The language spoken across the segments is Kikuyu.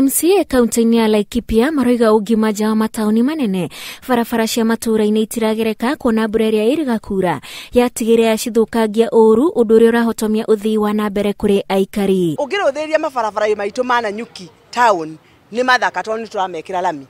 MCA kaunti-inĩ ya Laikipia maroiga ũngiuma nja wa mataũni manene barabara cia matũũra-inĩ itiragereka kuona mbura ĩrĩa ĩrĩga kura yatigĩrĩra yacithũkangia ũru ũndũ ũrĩa ũrahotomia ũthii wa na mbere kũrĩ aikari. Ũngĩrũthĩrĩria mabarabara maitũ ma Nanyuki town nĩ mathaka tondũ nĩ tũramekĩra lami,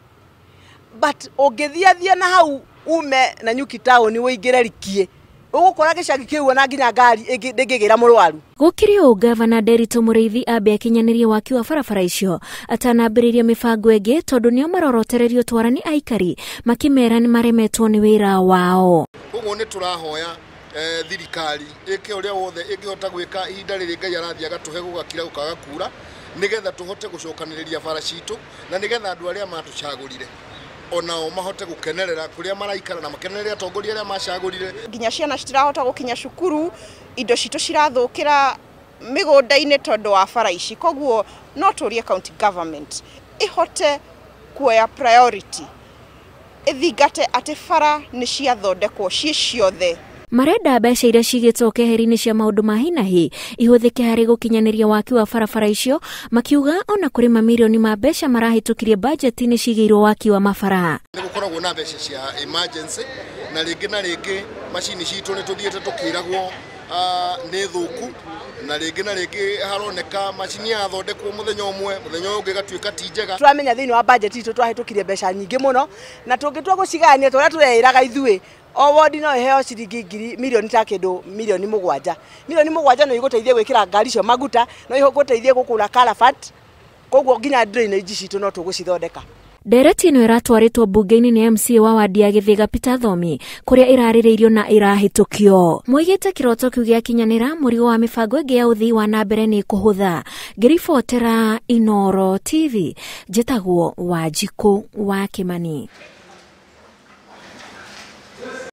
but ũngĩthiathia na hau ume Nanyuki town ũingĩre Rikie ũgũkora gĩcagi kĩu ona nginya ngari ndĩngĩgĩra mũrwaru. Gũkĩrĩ ũũ, Gavana Nderitu Mũrĩithi ambe akinyanĩrie waki wa barabara icio atanambĩrĩria mĩbango ĩngĩ tondũ nĩo marorotererio twara nĩ aikari makĩmera nĩ maremetwo nĩ wĩra wao. Koguo nĩ tũrahoya thirikari ĩke ũrĩa wothe ĩngĩhota gwĩka ihinda rĩrĩ Ngai arathiĩ agatũhe gũgakira gũkaga kura nĩgetha tũhote gũcokanĩrĩria bara citũ na nĩgetha andũ arĩa matũcagũrire onao mahote gũkenerera kũrĩa maraikara na makenerere atongoria arĩa macagũrire. Nginya ciana citirahota gũkinya cukuru, indo citũ cirathũkĩra mĩgũnda-inĩ tondũ wa bara ici. Koguo no tũrie county government ihote kuoya priority ĩthingate atĩ bara nĩ ciathondekwo ciĩ ciothe. Marenda mbeca iria cigĩtwo keheri-inĩ cia maũndũ ma hinahi ihũthĩke harĩ gũkinyanĩria waki wa barabara icio, makiuga ona kũrĩ mamirioni ma mbeca marahĩtũkirie bajeti-inĩ cigĩirwo waki wa mabara. Nĩ gũkoragwo na mbeca cia emergency na rĩngĩ na rĩngĩ macini citũ nĩ tũthiĩte tũkĩragwo nĩ thũku na rĩngĩ na rĩngĩ haroneka macini yathondekwo mũthenya ũmwe mũthenya ũyũ ũngĩ ĩgatuĩka ti njega. Tũramenya thĩinĩ wa budget itũ twahĩtũkirie mbeca nyingĩ mũno na tũngĩtua gũcigayania tũrĩa tũreĩraga ithuĩ o wodi no ĩheo ciringi ngiri milioni ta kĩndũ milioni 7. Milioni 7 no igũteithie gwĩkĩra ngari icio maguta, no igũteithie gũkũra karabat, koguo nginya drainage citũ no tũgũcithondeka. Ndereti ĩno ĩratwarĩtwo mbunge-inĩ nĩ MCA wa wadi ya Gĩthĩga Peter Thomi kũrĩa ĩrarĩrĩirio na ĩrahĩtũkio. Moigĩte kĩroto kĩu gĩakinyanĩra mũrigo wa mĩbango ĩngĩ ya ũthii wa na mbere nĩ kũhũtha. Ngĩribotera Inooro TV, njĩtagwo Wanjikũ wa Kĩmani.